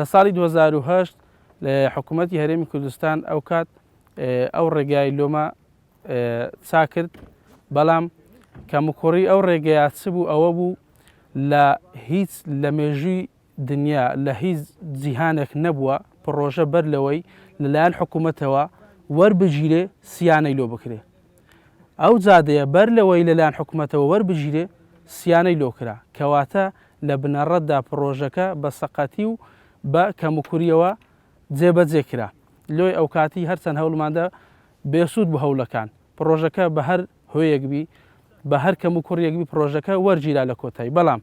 لە ساڵی 2008 حکوومەتی هەرێمی کوردستان ئەو کات ئەو ڕێگای لۆمە چاکرد بەڵام کەموکوڕی ئەو ڕێگەیە چ بوو ئەوە بوو لە هیچ لە مێژووی دنیا لە هیچ جیهانێک نەبووە پڕۆژە بەر لەوەی لەلایەن حکوومەتەوە وەربگیرێ سیانەی لۆ بکرێ ئەو جادەیە بەر لەوەی لەلایەن حکوومەتەوە وەربگیرێ سیانەی لۆ کرا کەواتە لە بنەڕەتدا پڕۆژەکە بە سەقەتی و بە کەموکوریەوە جێبەجێ کرا لۆی ئەوکاتی هەرچەند هەوڵماندا بێسوود بوو هەوڵەکان پڕۆژەکە بە هەر هۆیەک بی بە هەر کەم و کوڕیەک بی پڕۆژەکە وەرگیرا لە کۆتایی بەڵام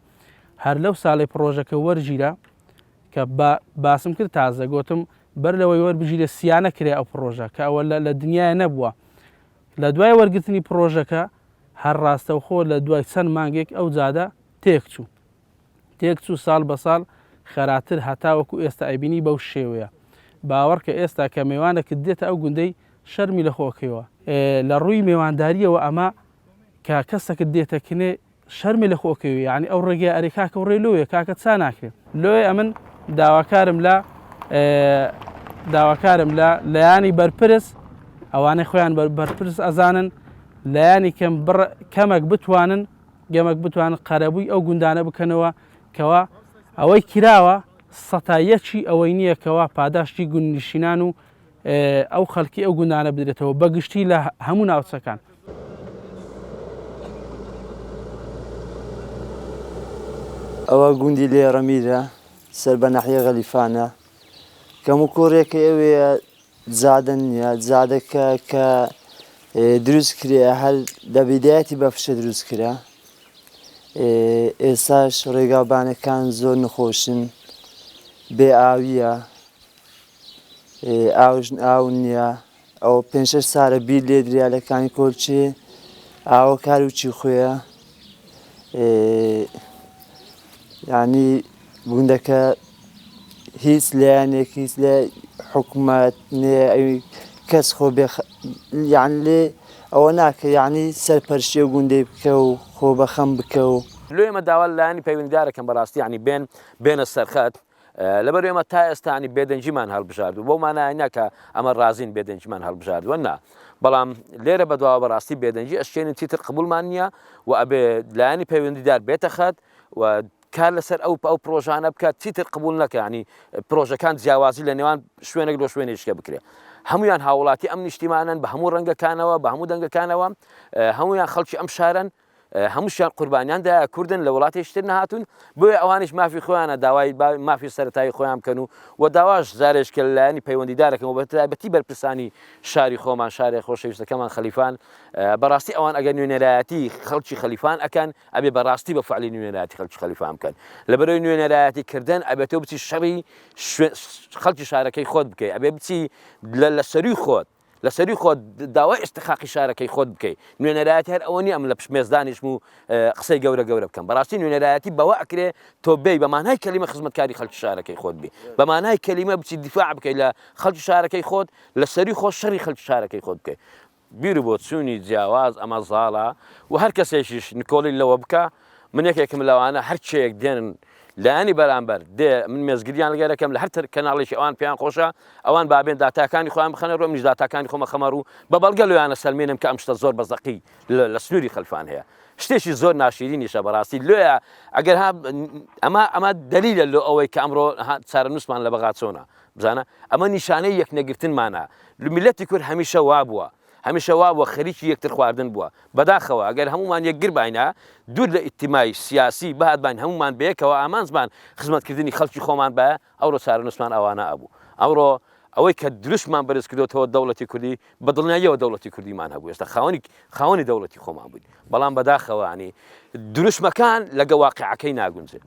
هەر لەو ساڵەی پڕۆژەکە وەرگیرا کە با باسم کرد تازە گۆتم بەر لەوەی وەربگیرێ سیانە کرێ ئەو پڕۆژە کە ئەوە لە دنیاە نەبووە لە دوای وەرگرتنی پڕۆژەکە هەر ڕاستەوخۆ لە دوای چەند مانگێک ئەو جادە تێکچوو تێکچوو ساڵ بە ساڵ خەراتر هەتاوەکو ئێستا ئەیبینی بەو شێوەیە باوەڕکە ئێستا کە مێوانەکت دێتە ئەو گوندەی شەرمی لە خۆ ئەکەیەوە. لە ڕووی مێوانداریەوە ئەمە کە کەسەکت دێتە کنێ شەرمی لە خۆ ئەکەوێ یانی ئەو ڕێگەیە ئەرێ کاکە و ڕێ لۆیە کاکە چا ناکرێ لۆیە ئەمن داواکارم لە داواکارم لە لایانی بەرپرس ئەوانەی خۆیان بەرپرس ئەزانن لایانی کەم بڕ کەمەک بتوانن گەمەک بتوانن قەرەبووی ئەو گوندانە بکەنەوە کەوا ئەوەی کراوە سەتا یەکی ئەوەی نییە کەوا پاداشتی گوندنشینان و ئەو خەڵکی ئەو گوندانە بدرێتەوە بە گشتی لە هەموو ناوچەکان. ئەوە گوندی لێڕەمیرە سەر بە ناحیەی غەلیفانە کەموکوڕیەکەی ئەوەیە جادە نییە جادەکە کە دروست کرێ هەر لە بیدایەتی بە فشە دروست کرا ئێستاش ڕێگاوبانەکان زۆر نەخۆشن بێ ئاویە ئاوش ئاو نییە ئەو پێ شەش سارە بیر لێ دریا لە کانی کۆلچێ ئاوە کار و چی خوێە یعنی گوندەکە هیچ لایەنێک هیچ لە حکومەت نێ ئەوی کەس خۆ بێ یان لێ ئەوە ناکە یعنی سەرپەرشی و گوندەی بکە و خۆ بەخەم بکە و. لۆ ئێمە داوا لە لایەنی پەیوەندیدارەکەم بەڕاستی یانی بێن بێنە سەرخەت لەبەر ئێمە تا ئێستا ینی بێدەنگیمان هەڵبژاردوو بەو مانایە نا کە ئەمە ڕازین بێدەنگیمان هەڵبژاردووە نا بەڵام لێرە بەدواوە بەڕاستی بێدەنگی ئەشکێنین چیتر قبوڵمان نییە و ئەبێ لایەنی پەیوەندیدار بێتە خەت و کار لەسەر ئەو ئەو پرۆژانە بکات چیتر قبول نەکە ینی پرۆژەکان جیاوازی لە نێوان شوێنێک لۆ شوێنێکە بکرێ هەمویان هاوڵاتی ئەم نیشتیمانن بە هەموو ڕەنگەکانەوە بە هەموو دەنگەکانەوە هەمویان خەڵکی ئەم شارن هەمووشیان قوربانیان دایە کوردن لە وڵاتێکی تر نەهاتوون بۆیە ئەوانیش مافی خۆیانە داوای مافی سەرەتایی خۆیان بکەن و و داواش جارێش کە لایەنی پەیوەندیدارەکەم و بە تایبەتی بەرپرسانی شاری خۆمان شارێ خۆشەویستەکەمان خەلیفان بەڕاستی ئەوان ئەگەر نوێنەرایەتی خەڵکی خەلیفان ئەکەن ئەبێ بەڕاستی بە فعلی نوێنەرایەتی خەڵکی خەلیفان بکەن لەبەرەوەی نوێنەرایەتی کردن ئەبێت تۆ بچی شەڕی خەڵکی شارەکەی خۆت بکەی ئەبێ بچی لە سەروی خۆت لە سەروی خۆت داوای ئیستحقاقی شارەکەی خۆت بکەی نوێنەرایەتی هەر ئەوە نیە ئەمن لە پشت مێز دانیشم و قسەی گەورە گەورە بکەم بەڕاستی نوێنەرایەتی بەوە ئەکرێ تۆ بێی بە مانای کەلیمە خزمەتکاری خەڵکی شارەکەی خۆت بی بە مانای کەلیمە بچی دیفاع بکەی لە خەڵکی شارەکەی خۆت لە سەروی خۆت شەڕی خەڵکی شارەکەی خۆت بکەی بیر و بۆچوونی جیاواز ئەمە زاڵە و هەر کەسێکیش نکۆڵی لەوە بکا من یەکێکم لەوانە هەر کێیەک دێنن لایەنی بەرامبەر دێ من مێزگریان لەگەر دەکەم لە هەر کەناڵێکی ئەوان پێیان خۆشە ئەوان با بێن داتاکانی خۆیان بخەنە ڕوو منیش داتاکانی خۆمە خەمە ڕوو بە بەڵگە لۆیانە سەلمێنم کە ئەم شتە زۆر بە زەقی لە سنووری خەلفان هەیە شتێکی زۆر ناشیرینیشە بەڕاستی لۆیە ئەگەر ها ئەمە ئەمە دەلیلە لۆ ئەوەی کە ئەمڕۆ چارەنووسمان لە بەغا چۆنە بزانە ئەمە نیشانەی یەکنەگرتنمانە میللەتی کورد هەمیشە وابووە هەمیشە وابووە خەریکی یەکتر خواردن بووە بەداخەوە ئەگەر هەموومان یەکگرباینە دوور لە ئیتیمای سیاسی بهاتباین هەموومان بەیەکەوە ئامانجمان خزمەتکردنی خەڵکی خۆمان بایە ئەوڕۆ چارەنووسمان ئەوانە ئەبوو ئەمڕۆ ئەوەی کە دروشمان بەرز کردۆتەوە دەوڵەتی کوردی بە دڵنیاییەوە دەوڵەتی کوردیمان هەبوو ئێستا خاوەنی خاوەنی دەوڵەتی خۆمان بووین بەڵام بەداخەوە ینی دروشمەکان لەگە واقعەکەی ناگونجێ.